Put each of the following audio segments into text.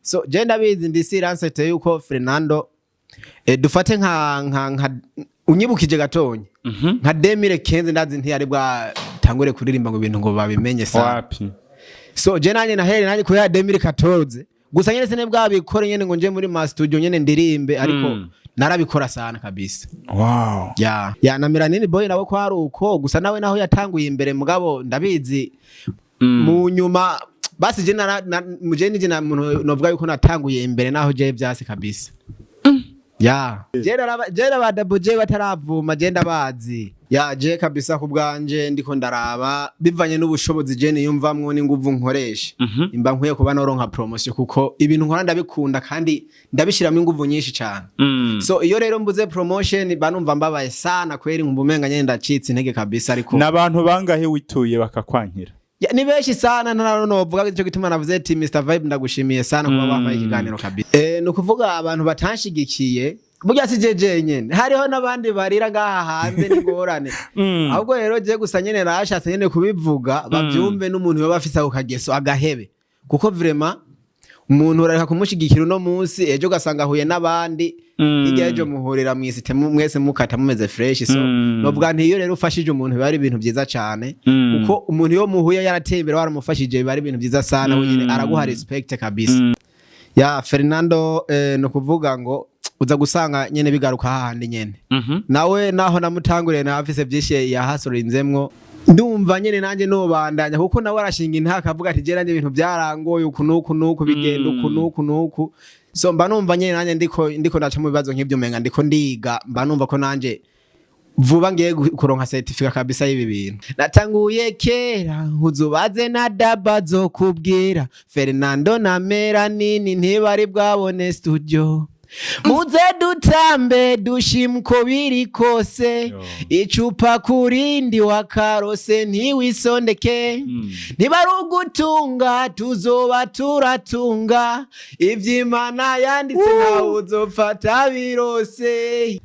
So je ndabizi, ndi siransete yuko Fernando, dufate nka unyibukije gatonya nka 2015, ndazi ntiyari bwatangure kuririmba ngo ibintu ngo babimenye sana. Wapi. So je nanye nahere nanye kubera 2014 gusa nyene sine bwabikore nyene ngo nje muri ma studio nyene ndirimbe, ariko narabikora sana kabisa. Ya, na Melanini Boy nawe ko ari uko gusa, nawe naho yatanguye imbere, mugabo ndabizi mu nyuma basi je nara muje nije na muntu novuga yuko natanguye imbere, naho je vyase kabisa. Ya, je naraba, je naba Double J bataravuma, je ndabazi. Ya, je kabisa ku bwanje ndiko ndaraba bivanye n'ubushobozi je niyumvamwo n'inguvu nkoresha, imba nkwiye kuba noronka promotion, kuko ibintu nkora ndabikunda kandi ndabishiramo inguvu nyinshi cyane. So iyo rero mbuze promotion banumva mbabaye sana kweri, nkumva umenga nyene ndacitse intege kabisa, ariko N'abantu bangahe wituye bakakwankira? Ya, ni benshi sana, ntara novuga. Icyo gituma navuze ati Mr Vibe, ndagushimiye sana kuba wampaye ikiganiro kabisa. Ni ukuvuga abantu batanshigikiye burya si jeje nyene, hariho n'abandi barira ngaha hanze n'ingorane. Ahubwo rero je gusa nyene narashatse nyene kubivuga bavyumve, n'umuntu yoba afise ako kageso agahebe, kuko vraiment umuntu urareka kumushigikira uno munsi, ejo ugasanga ahuye n'abandi, hirya y'ejo muhurira mw'isite mwese mukata mumeze fresh. So novuga nti iyo rero ufashije umuntu biba ari ibintu vyiza cane, kuko umuntu iyo muhuye yarateye imbere waramufashije, biba ari ibintu vyiza sana, we nyene araguha respect kabisa. Ya, Fernando, no kuvuga ngo uza gusanga nyene bigaruka hahandi nyene. Nawe naho namutanguriye nawe afise vyinshi yahasurinzemwo, ndumva nyene nanjye nobandanya, kuko nawe arashinga intaka akavuga ati je nanje ibintu byarangoye uku nuku nuku, bigenda uku nuku nuku. So mba numva nyene nanjye ndiko ndaca mu bibazo nk'ivyo, umenga ndiko ndiga, mba numva ko nanje vuba ngiye kuronka certificate kabisa y'ibi bintu. Natanguye kera, uzubaze na daba zo kubwira Fernando na Melanini ntibari bwabone studio. Muze dutambe dushima uko biri kose. Yo. Icupa kurindi wakarose ntiwisondeke. Niba ari ugutunga tuzoba turatunga, ivy'Imana yanditse ntawe uzopfata birose.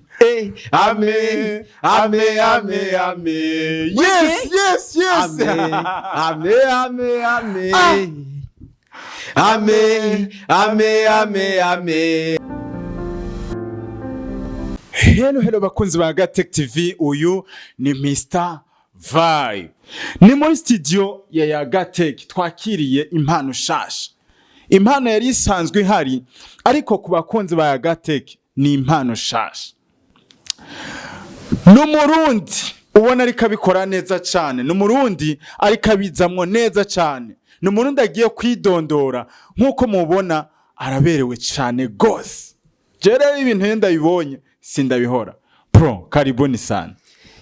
Ame ame ame ame. Yes. Ame ame ame ame ame ame ame. Hello, hello bakunzi ba Gatech TV, uyu ni Mr Vibe. Ni muri studio ya Gatech twakiriye impano shasha. Impano yari isanzwe ihari, ariko ku bakunzi ba Gatech ni impano shasha. Ni Umurundi ubona ariko abikora neza cyane, ni Umurundi ariko abizamwo neza cyane, ni Umurundi agiye kwidondora. Nk'uko mubona araberewe cyane gose. Je rero ibintu iyo ndabibonye sindabihora. Bro, karibuni sana.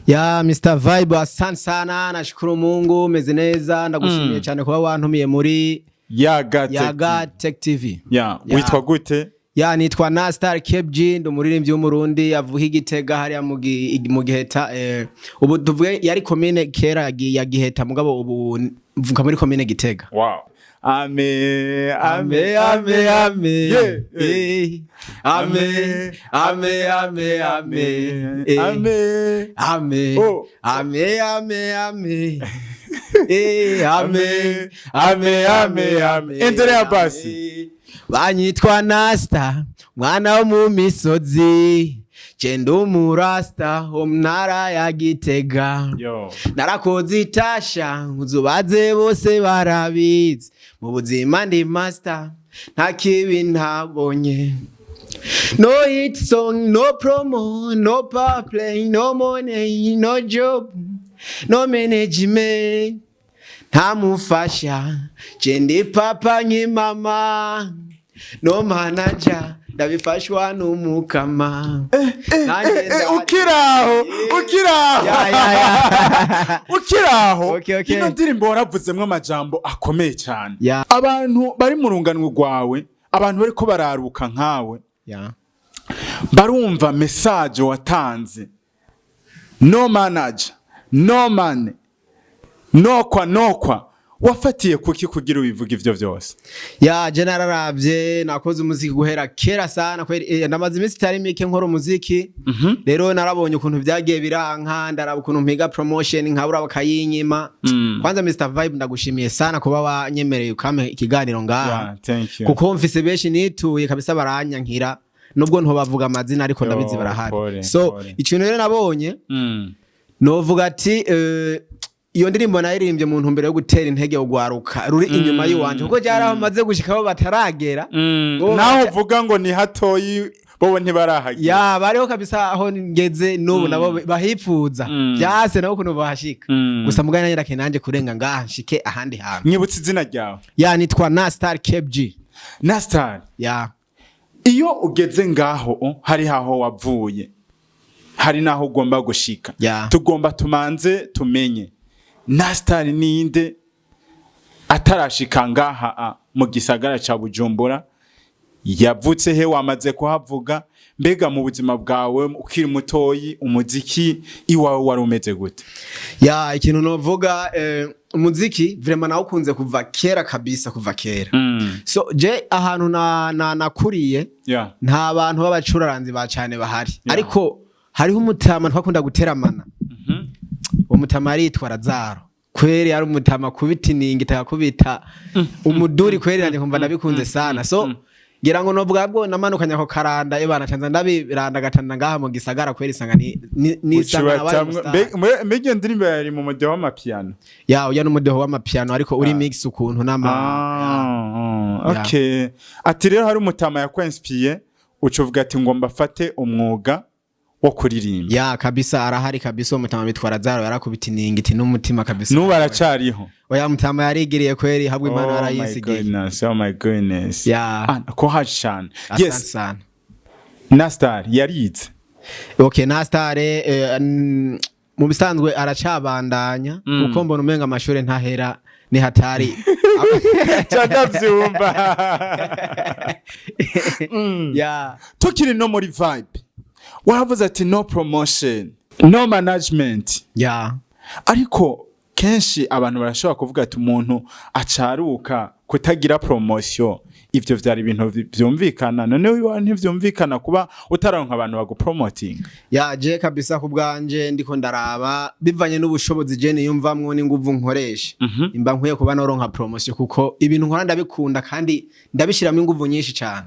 Ya, Mr Vibe, asante sana, nashukuru Mungu meze neza, ndagushimiye cyane kuba wantumiye muri Yaga. Yaga Tech TV. Ya. Ya. Witwa gute? Ya, nitwa Nastar KG, ndi umuririmbyi w'Umurundi avuka Igitega hariya mu Giheta, ubu tuvuge yari komine kera ya Giheta, mugabo ubu mvuka muri komine Gitega. Wow. Ame. Ame ame ame. Ame ame ame ame. Ame. Ame. Oh. Ame ame ame. Ame ame ame ame. Endelea basi. Banyitwa Nasta, mwana wo mu misozi, genda umurasta wo mu ntara ya Gitega. Yo. Narakoze itasha, uzubaze bose barabizi, mu buzima ndi master, nta kibi ntabonye. No hit song, no promo, no power play, no money, no job, no management, nta mufasha, je ndi papa nk'imama, no manager, ndabifashwa n'Umukama. Nanjye Ukiraho, ukiraho. Ya. Ukiraho. Okay. Ino ndirimbo waravuzemwo amajambo akomeye cyane. Ya. Abantu bari mu runganwe rwawe, abantu bariko bararuka nkawe, Ya. barumva message watanze: no manager, no money, no kwa no kwa. Wafatiye kuki kugira ubivuga ivyo vyose? Ya, je nararavye, nakoze umuziki guhera kera sana kweri, ndamaze iminsi itari mike nkora umuziki. Rero narabonye ukuntu vyagiye biranka, ndaraba ukuntu mpiga promotion nkabura, bakayinyima. Kwanza Mr Vibe, ndagushimiye sana kuba wanyemereye ukampa ikiganiro ngaha, Yeah, thank you. kuko mfise benshi nituye kabisa baranyankira, nubwo ntobavuga amazina, ariko Yo, ndabizi barahari. Pole, So pole. ikintu rero nabonye, novuga ati iyo ndirimbo nayiririmbye mu ntumbero yo gutera intege ugwaruka ruri inyuma y'iwanje, kuko byari aho maze gushikaho bataragera. Bo Naho uvuga ngo ni hatoyi, bobo ntibarahagera. Ya, bariho kabisa aho ngeze n'ubu, nabo bahipfuza byase nabo ukuntu bahashika. Gusa mugana nanjye ndakeneye nanje kurenga ngaha nshike ahandi hantu. Mwibutse izina ryawe. Ya, nitwa Nastar KG. Nastar. Ya. Iyo ugeze ngaho, hari aho wavuye, hari naho ugomba gushika. Ya. Tugomba tumanze tumenye Nastar ninde atarashika ngaha mu gisagara ca Bujumbura. Yavutse he? Wamaze kuhavuga. Mbega mu buzima bwawe ukiri mutoyi, umuziki iwawe wari umeze gute? Ya, ikintu novuga, umuziki vraiment nawukunze kuva kera kabisa, kuva kera. So je ahantu na nakuriye nta bantu b'abacuraranzi ba cane bahari, ariko hariho umutama twakunda guteramana. Uwo mutama aritwa Razaro kweri, yari umutama kubita iningi takakubita umuduri kweri, nanje nkumva ndabikunze sana. So ngira ngo novuga bwo namanukanye ako karanda, ebana canza ndabiranda gatanda ngaha mu gisagara kweri, sanga ni nisanga nabaye umustar. Mbega iyo ndirimbo yari mu mudeho w'amapiano? Ya, uya n'umudeho w'amapiano, ariko uri mix ukuntu n'ama Ah, okay. Ati rero hari umutama yakwenspiye, uca uvuga ati ngomba afate umwuga wo kuririmba. Ya, kabisa arahari kabisa uwo mutama bitwa Razaro, yarakubita iningiti n'umutima kabisa. N'ubu aracariho? Oya, mutama yarigiriye kweri, habwo Imana Oh my yarayisigiye. goodness, oh my goodness. Ya. Ah, ko haje cyane. Asante Yes. sana. Nastar yarize? Okay, Nastar mu bisanzwe aracabandanya, kuko mbona umenga amashuri ntahera, ni hatari. Ndabyumva. Ya. Tukiri no muri vibe, waravuze ati no promotion, no management. Ya. Ariko kenshi abantu barashobora kuvuga ati umuntu acaruka kutagira promotion, ivyo vyari ibintu vyumvikana. None iwawe ntivyumvikana kuba utaronka abantu bagupromotinga? Ya, je kabisa ku bwanje ndiko ndaraba, bivanye n'ubushobozi je niyumvamwo n'inguvu nkoresha, imba nkwiye kuba noronka promotion, kuko ibintu nkora ndabikunda kandi ndabishiramo inguvu nyinshi cyane.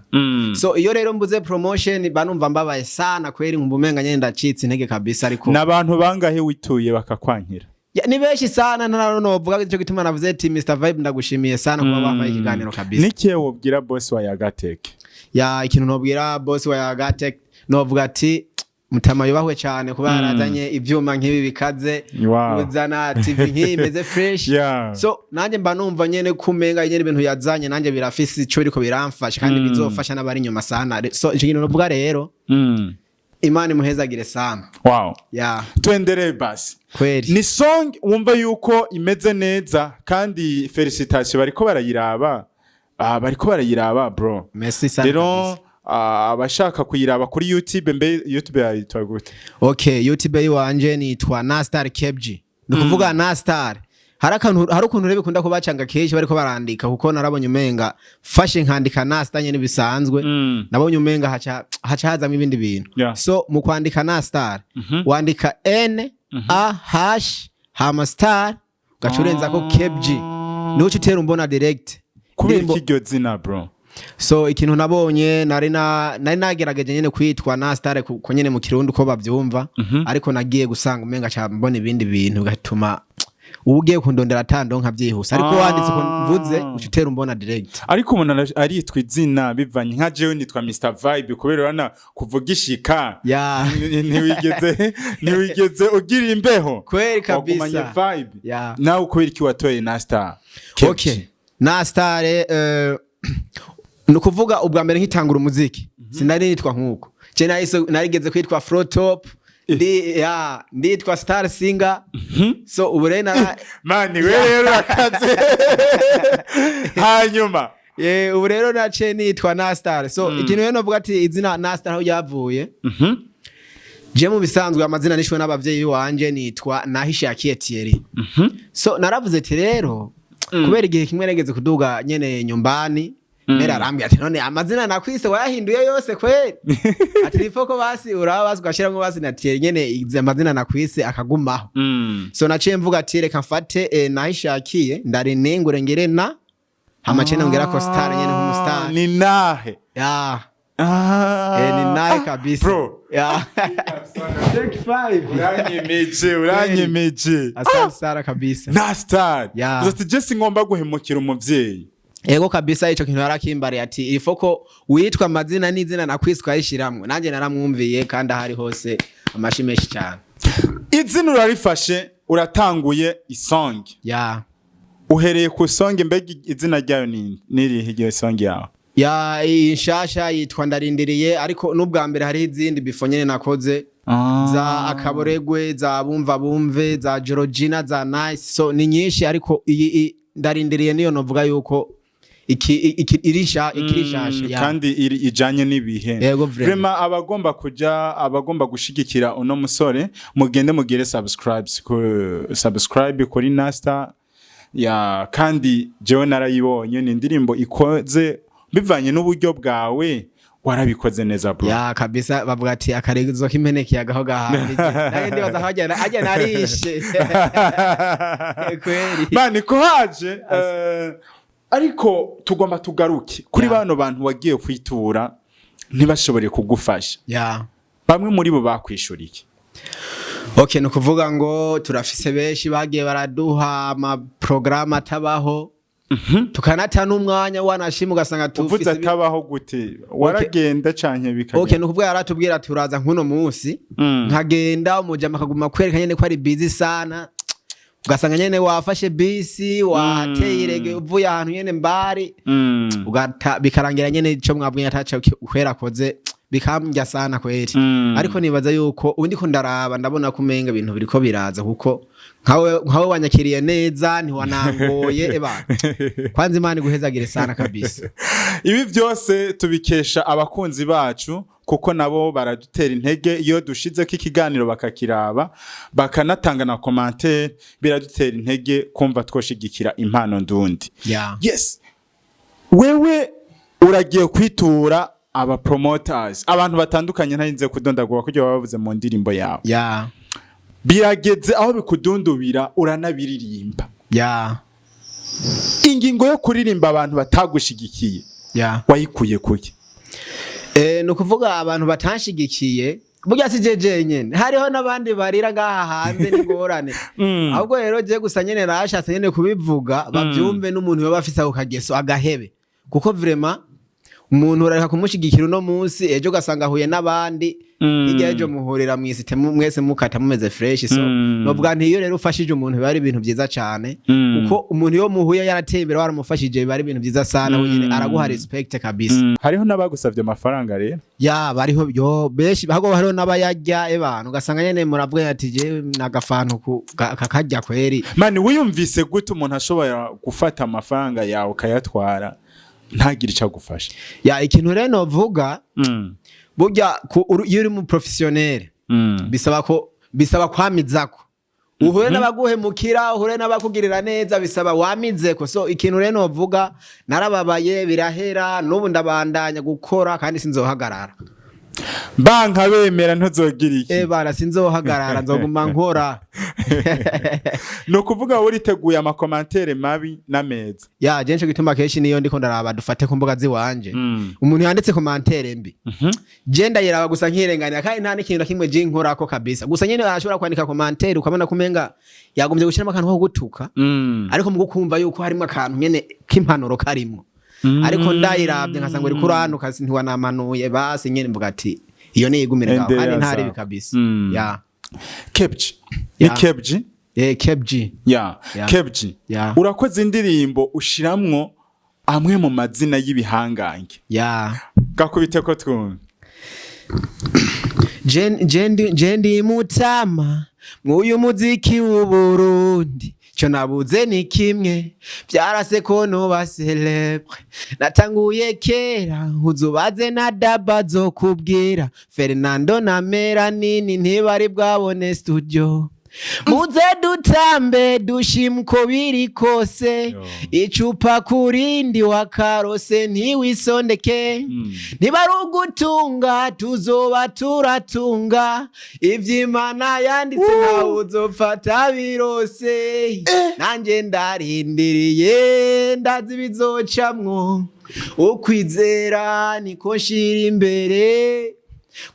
So iyo rero mbuze promotion banumva mbabaye sana kweri, nkumva umenga nyene ndacitse intege kabisa, ariko N'abantu bangahe wituye bakakwankira? Ya, ni benshi sana, ntara novuga. Icyo gituma navuze ati Mr Vibe, ndagushimiye sana kuba wampaye ikiganiro kabisa. Nikiye wobwira boss wa Yagatech? Ya, ikintu nobwira boss wa Yagatech, novuga ati mutama yubahwe cyane kuba yarazanye ivyuma nk'ibi bikaze, kuzana TV nk'iyi imeze fresh. So nanjye mba numva nyene kumenga nyene ibintu yazanye nanjye birafise ico biriko biramfasha, kandi bizofasha n'abari inyuma sana. So ico kintu novuga rero, Imana imuhezagire sana. Ya. Tuendelee basi. Kweri. Ni song wumva yuko imeze neza, kandi félicitation, bariko barayiraba. Bariko barayiraba, bro. Merci sana Rero kabisa. Abashaka kuyiraba kuri YouTube, mbe YouTube yayitwa gute? Okay, YouTube yiwanje nitwa Nastar KG. Ni ukuvuga Nastar, hari akantu, hari ukuntu rero bikunda kubacanga kenshi bariko barandika, kuko narabonye umenga fashe nkandika Nastar nyene bisanzwe, nabonye umenga haca hazamo ibindi bintu. So mu kwandika Nastar wandika N A H hama star, ugaca urenzako KG, niho uca utera umbona direct. Kubera Indirimbo- iki iryo zina, bro? So ikintu nabonye, nari nagerageje nyene kwitwa Nastar ko nyene mu Kirundi uko bavyumva, ariko nagiye gusanga umenga ca mbona ibindi bintu bigatuma uba ugiye kundondera atandonka byihuse, ariko wanditse uko mvuze uca utera umbona direct. Ariko umuntu aritwa izina bivanye, nka jewe nitwa Mr Vibe kubera urabona kuvuga ishika. Ntiwigeze ugira imbeho. Kweri kabisa. Wagumanye vibe. Nawe kubera iki watoye Nastar? Okay, Nastar, ni ukuvuga ubwa mbere nkitangura umuziki sinari nitwa nkuko je narigeze kwitwa Frotop, ndi ya nditwa Star Singer. So ubu rero Mani we rero urakaze hanyuma. Ubu rero naciye nitwa Nastar. So ikintu rero novuga ati izina Nastar aho ryavuye, je mu bisanzwe amazina nishwe n'abavyeyi wanje nitwa Nahishakiye Thierry. So naravuze ati rero Kubera igihe kimwe nageze kuduga nyene nyumbani, mera arambwira ati: "None amazina nakwise wayahinduye yose kweli?" Ati: "Rifo ko basi uraba basi ugashiramwo basi na Thierry nyene, izi amazina nakwise akagumaho." So naciye mvuga ati: "Reka mfate nahishakiye ndarinengure ngere na hama cene nongera ko star nyene nk'umustar." Ni nahe? Ya. Ah. Ni nahe kabisa. Bro. Ya. Take five. Uranyemeje, uranyemeje. Asante sana kabisa. Na star. Ya. Gusa ati: "Je singomba guhemukira umuvyeyi." Ego kabisa, ico kintu yarakimbariye ati: "Ifo ko witwa amazina n'izina nakwise ukayishiramwo." Nanjye naramwumviye, kandi ahari hose amashi menshi cyane. Izina urarifashe, uratanguye isonge. Ya. Uhereye ku songe, mbega izina ryayo ni nirihe, iryo songe yawe? Ya, iyi nshasha yitwa Ndarindiriye, ariko n'ubwa mbere hariho izindi before nyene nakoze, za Akaboregwe, za Bumva Bumve, za Georgina, za Nice, so ni nyinshi, ariko iyi Ndarindiriye niyo novuga yuko iki irisha ikiri nshasha, ya. Kandi iri ijanye n'ibihe. Yego, vraiment. Vraiment, abagomba kuja, abagomba gushigikira uno musore, mugende mugire subscribe kuri Nasta ya. Kandi jewe narayibonye, ni indirimbo ikoze bivanye n'uburyo bwawe, warabikoze neza, bro. Ya kabisa, bavuga ati akarezo k'impene kiyagaho gahambije, nawe ndibaza aho ajya narishe kweri. Mani ko haje ariko tugomba tugaruke kuri bano bantu wagiye kwitura ntibashobore kugufasha. Bamwe muri bo bakwishuriye? Okay, ni ukuvuga ngo turafise benshi bagiye baraduha amaporogaramu atabaho, tukanata n'umwanya, wanashima ugasanga Uvuze tufise atabaho gute? Waragenda canke bikagenda? Okay, ni ukuvuga yaratubwira ati uraza nk'uno munsi, nkagenda, umujama akaguma kwereka nyene ko ari busy sana, ugasanga nyene wafashe bisi, wateye irege, uvuye ahantu nyene mbari, ugata bikarangira nyene ico mwabwiye ataco kwera akoze, bikambya sana kweri. Ariko nibaza yuko ubu ndiko ndaraba, ndabona ko umenga ibintu biriko biraza, kuko nkawe wanyakiriye neza, ntiwanangoye eba. Kwanza Imana iguhezagire sana kabisa. Ibi byose tubikesha abakunzi bacu, kuko nabo baradutera intege iyo dushizeko ikiganiro bakakiraba, bakanatanga na commentaire, biradutera intege kumva twoshigikira impano ndundi. Yes, wewe uragiye kwitura aba promoters, abantu batandukanye, ntarinze kudondagura kugira bavuze mu ndirimbo yawe. Birageze aho bikudundubira, uranabiririmba. Ingingo yo kuririmba abantu batagushigikiye wayikuye kuki? Ni ukuvuga abantu batanshigikiye, burya si je jenyene, hariho n'abandi barira ngaha hanze n'ingorane. Ahubwo rero je gusa nyene nashatse nyene kubivuga bavyumve, n'umuntu yoba afise ako kageso agahebe, kuko vraiment umuntu urareka kumushigikira uno munsi, ejo ugasanga ahuye n'abandi, hirya y'ejo muhurira mw'isite mwese mukata mumeze fresh. So novuga nti iyo rero ufashije umuntu biba ari ibintu vyiza cane, kuko umuntu iyo muhuye yarateye imbere waramufashije, biba ari ibintu vyiza sana, we nyene araguha respect kabisa. Hariho n'abagusavye amafaranga rero? Ya, bariho yo benshi, ahubwo hariho n'abayarya ebana, ugasanga nyene muravuga ati je nagafantu kakarya kweri. Mani, wiyumvise gute umuntu ashobora gufata amafaranga yawe ukayatwara ntagire icyo agufasha? Ya, ikintu rero novuga, burya iyo uri mu professionnel bisaba kwamizako, uhure n'abaguhemukira, uhure n'abakugirira neza, bisaba wamizeko. So ikintu rero novuga, narababaye birahera, n'ubu ndabandanya gukora kandi sinzohagarara. Banka bemera ntuzogira iki? Bana, sinzohagarara, nzoguma nkora. Ni ukuvuga wowe uriteguye ama commentaires mabi n'ameza. Ya, je nico gituma kenshi niyo ndiko ndaraba, dufate ku mbuga ziwanje, umuntu yanditse commentaire mbi, je ndayiraba gusa nkirenganira, kandi nta n'ikintu na kimwe je nkorako kabisa. Gusa nyene arashobora kwandika commentaire ukabona kumenga yagombye gushiramo akantu ko gutuka, ariko mu gukumva yuko harimo akantu nyene k'impanuro karimwo, ariko ndayiravye nkasanga uriko urantuka, ntiwanamanuye, basi nyene mvuga ati iyo niyigumire ngaho, kandi Endelea. ntaribi Sawa. kabisa. Ya. Kebji ni Ya. Kebji. Kebji. Ya. Ya. Kebji. Ya. Urakoze indirimbo ushiramwo amwe mu mazina y'ibihangange. Ya. Gakubite ko twumve. Je ndi mutama mw'uyu muziki w'Uburundi, cyo nabuze ni kimwe, byarase ko noba célèbre. Natanguye kera, uzubaze na daba zo kubwira Fernando na Melanini ntibari bwabone studio. Muze dutambe, dushima uko biri kose. Yo. Icupa kurindi wakarose, ntiwisondeke. Niba ari ugutunga, tuzoba turatunga. Ivy'Imana yanditse, ntawe uzopfata birose. Nanjye ndarindiriye, ndazi bizocamwo. Ukwizera niko nshira imbere,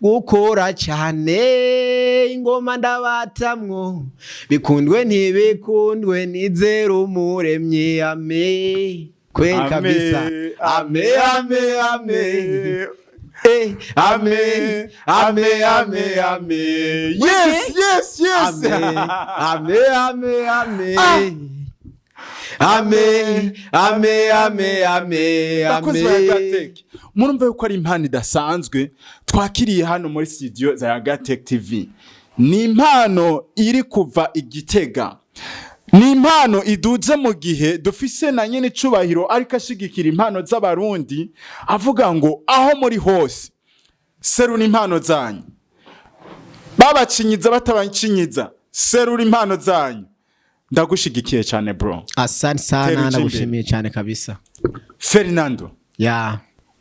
gukora cyane, ingoma ndabatamwo. Bikundwe ntibikundwe, nizera Umuremyi. Ame kweli. Ame, Kabisa. Ame, Ame, ame, ame. Eh, ame, ame, ame, ame. Yes. Ame, ame, ame, ame. Ame, ame, ame, ame. Bakozi ba Ame. Yagatech, murumva yuko ari impano idasanzwe twakiriye hano muri studio za Yagatech TV. Ni impano iri kuva Igitega, ni impano iduze mu gihe dufise na nyene icubahiro ariko ashigikira impano z'Abarundi, avuga ngo aho muri hose serura impano zanyu, babacinyiza batabacinyiza, serura impano zanyu. Ndagushigikiye cyane, bro. Asante Tera sana. uje imbere. Ndagushimiye cyane kabisa. Fernando,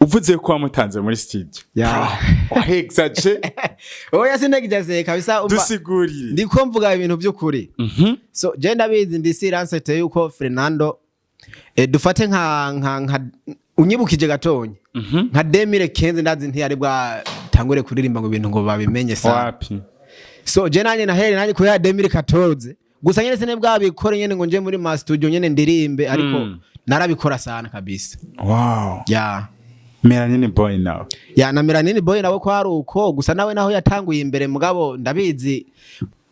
uvuze ko wamutanze muri studio, wahexaje. Oya, sinegeze kabisa, umva. Dusigurire. Ndiko mvuga ibintu by'ukuri. So je ndabizi, ndi silence yuko Fernando, dufate nka unyibukije gatonyi nka 2015, ndazi ntiyari bwatangure kuririmba ngo ibintu ngo babimenye sana. Wapi. So je nanye nahere nanye kubera 2014 gusa nyene sine bwabikore nyene ngo nje muri ma studio nyene ndirimbe, ariko narabikora sana kabisa. Ya. Melanini Boy nawe? Ya, na Melanini Boy nawe ko ari uko gusa, nawe naho yatanguye imbere, mugabo ndabizi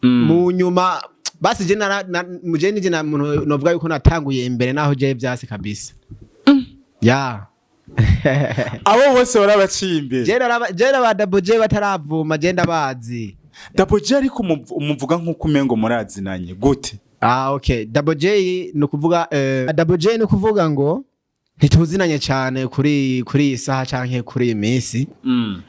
mu nyuma basi je nara muje nije na muntu novuga yuko natanguye imbere, naho je vyase kabisa, ya. Abo bose barabaciye imbere. Je ba Double J bataravuma, je ndabazi. Double J, ariko umuvuga nk'uko umengo murazinanye gute? Ah, okay, Double J ni ukuvuga, Double J ni ukuvuga ngo ntituzinanye cyane kuri iyi saha canke kuri iyi minsi,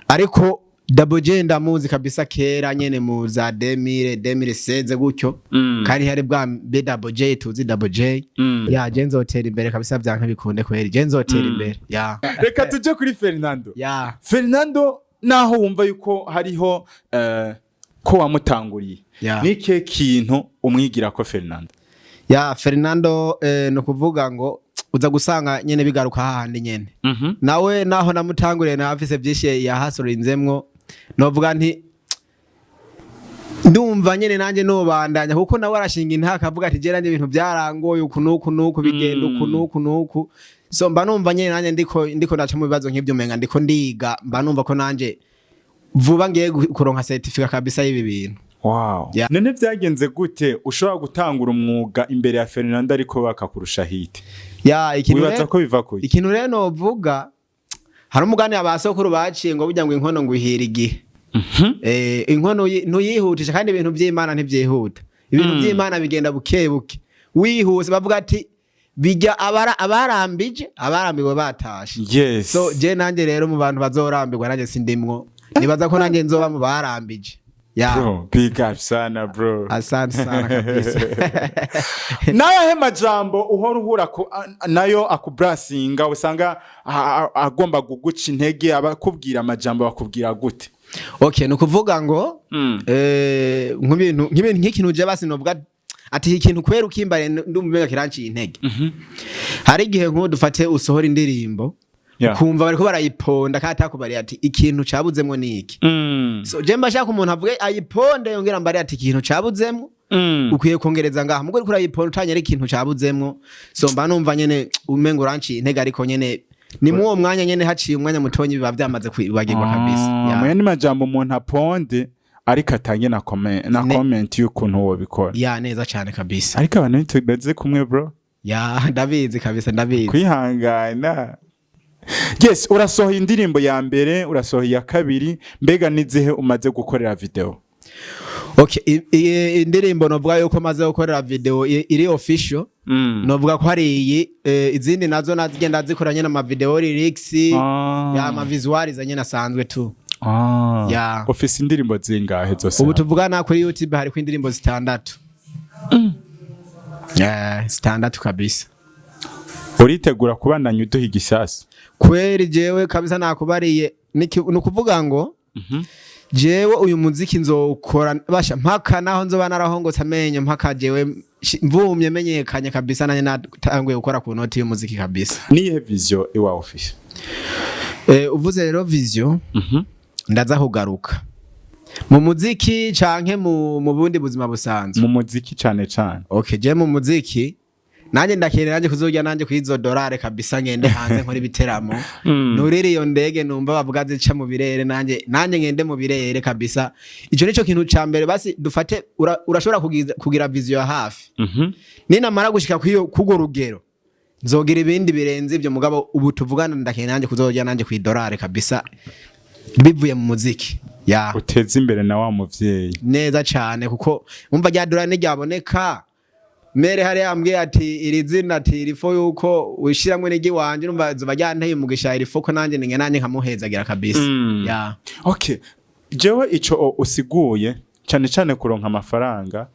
ariko Double J ndamuzi kabisa kera nyene mu za 2000 2016 gutyo, kandi hari bwa mbe Double J tuzi Double J. Ya, je nzotera imbere kabisa, vyanka bikunde kweri, je nzotera imbere, ya. Reka tuje kuri Fernando. Ya. Fernando, naho wumva yuko hariho ko wamutanguriye, Ya. ni ikihe kintu umwigira ko Fernando? Ya, Fernando, ni ukuvuga ngo uza gusanga nyene bigaruka hahandi nyene. Nawe naho namutanguriye, nawe afise vyinshi yahasurinzemwo. Novuga nti ndumva nyene nanjye nobandanya, kuko nawe arashinga intaka akavuga ati je nanje ibintu byarangoye uku nuku nuku, bigenda uku nuku nuku. So mba numva nyene nanjye ndiko ndaca mu bibazo nk'ivyo, umenga ndiko ndiga, mba numva ko nanje vuba ngiye kuronka certificate kabisa y'ibi bintu. Ya. None vyagenze gute ushobora gutangura umwuga imbere ya Fernando ariko bakakurusha hit? Ya, ikintu Wibaza ko biva kuki? Ikintu rero novuga, hari umugani abasokuru baciye ngo burya ngo inkono ngo ihira igihe. Inkono ntuyihutisha, kandi ibintu by'Imana ntibyihuta. Ibintu by'Imana bigenda buke buke. Wihuse bavuga ati bijya abarambije abarambiwe batashe. So je nanjye rero mu bantu bazorambirwa nanjye sindimwo, nibaza ko nanjye nzoba mu barambije, ya. Bro, big up sana, bro. Asante sana kabisa. Nayahe majambo uhora uhura nayo akublasinga, usanga agomba kuguca intege? Abakubwira amajambo bakubwira gute? Okay, ni ukuvuga ngo nk'ibintu nk'ikintu je basi novuga ati ikintu kwera ukimbare ndumva umenga kiranciye intege. Hari igihe nk'ubu dufate usohora indirimbo, ukumva bariko barayiponda kandi atakubariye ati ikintu cabuzemwo ni iki. So je mba shaka umuntu avuge ayiponde, yongera mbari ati ikintu cabuzemwo ukwiye kongereza ngaha. Mugo uriko urayiponda utanyera ikintu cabuzemwo, so mba numva nyene umenga uranciye intege, ariko nyene ni muwo mwanya nyene, haciye umwanya mutonyi biba vyamaze kwibagirwa kabisa. Ah, Ya. mu yandi majambo umuntu aponde ariko atange na comment y'ukuntu wobikora. Ya, neza cyane kabisa. Ariko abantu ntitubeze kumwe, bro. Ya, ndabizi kabisa, ndabizi. Kwihangana. Yes, urasohoye indirimbo ya mbere, urasohoye iya kabiri, mbega nizihe umaze gukorera video? Okay, indirimbo novuga yuko maze gukorera video iri official, novuga ko hari iyi, izindi nazo nazigenda zikora nyene ama video lyrics, ya, ama visualizer nyene asanzwe tu. Ya. Ufise indirimbo zingahe zose? Ubu tuvugana kuri YouTube hariko indirimbo zitandatu. Zitandatu kabisa. Uritegura kubandanya uduha igisasa? Kweri jewe kabisa nakubariye, ni ukuvuga ngo jewe uyu muziki nzowukora basha mpaka naho nzoba narahongotse amenyo, mpaka jewe mvumye menyekanye kabisa, nanye natanguye gukora ku noti y'umuziki kabisa. Niyihe vision iwawe ufise? Uvuze rero vision, ndaza kugaruka mu muziki canke mu bundi buzima busanzwe? Mu muziki cane cane. Okay, je mu muziki nanjye ndakenera nanjye kuzojya nanjye kuri dolare kabisa, ngende hanze nkora ibiteramo, nurire iyo ndege numva bavuga zica mu birere, nanjye ngende mu birere kabisa. Ico nico kintu ca mbere. Basi dufate urashobora kugira vision ya hafi. Ninamara gushika kwiyo kugo rugero, nzogira ibindi birenze ibyo. Mugabo ubu tuvugana ndakenera nanjye kuzojya nanjye ku idolare kabisa bivuye mu muziki ya. Uteze imbere na wa muvyeyi. Neza cyane, kuko umva rya dolari ntiryaboneka mere hari yambwiye ati iri zina ati il faut yuko wishiramwe n'igi wanje, urumva zoba ryanteye umugisha, il faut ko nanjye ninge nanjye nkamuhezagira kabisa. Ya. Okay, jewe ico usiguye cane cane kuronka amafaranga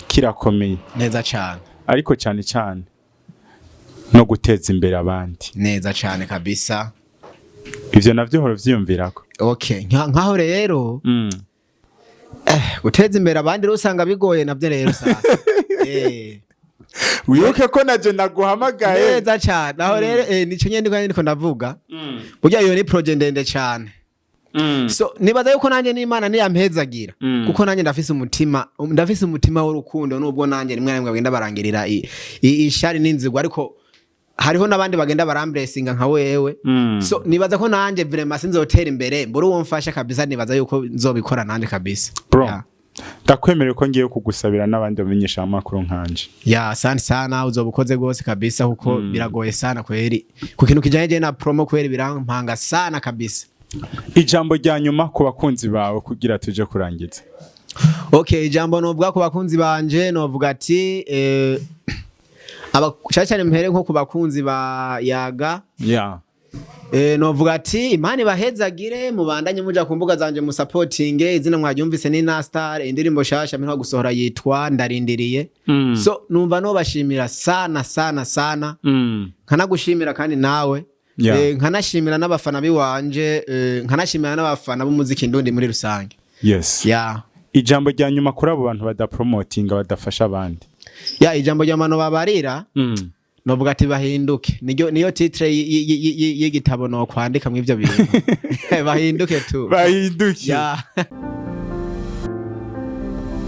kirakomeye. Neza cyane. Ariko cane cane no guteza imbere abandi. Neza cyane kabisa. Ivyo navyo hora vyiyumvirako? Okay, nkaho rero guteza imbere abandi rero usanga bigoye navyo rero sasa. Wibuke ko naje naguhamagaye. Neza cyane. Aho rero nico nyene ndiko ndavuga, burya iyo ni projet ndende cyane. So nibaza yuko nanjye n'Imana niyampezagira, kuko nanjye ndafise umutima w'urukundo, nubwo nanjye rimwe na rimwe bagenda barangirira ishari n'inzigo, ariko hariho n'abandi bagenda baramblessinga nka wewe. So nibaza ko nanjye vraiment sinzotera imbere mbura uwo mfasha kabisa. Nibaza yuko nzobikora nanjye kabisa. Bro, Yeah. ndakwemerera ko ngiye kugusabira n'abandi bamenyesha amakuru nkanje. Ya, asante sana, uzoba ukoze gose kabisa, kuko biragoye sana kweri ku kintu kijanye je na promo, kweri birampanga sana kabisa. Ijambo rya nyuma ku bakunzi bawe kugira tuje kurangiza. Okay, ijambo novuga ku bakunzi banje, novuga ati cyane cyane mpere nko ku bakunzi ba Yaga. Novuga ati Imana ibahezagire, mubandanye muja ku mbuga zanje musapotinge. Izina mwaryumvise ni Nastar. Indirimbo shasha mperuka gusohora yitwa Ndarindiriye. So numva nobashimira sana sana sana, nkanagushimira kandi nawe. Nkanashimira n'abafana biwanje, nkanashimira n'abafana b'umuziki ndundi muri rusange. Yeah. Ijambo rya nyuma kuri abo bantu badapromotinga, badafasha abandi. Ya, ijambo rya mano babarira, novuga ati bahinduke. Niyo niyo titre y'igitabo no kwandika mu ivyo bintu, bahinduke tu. Bahinduke. Ya.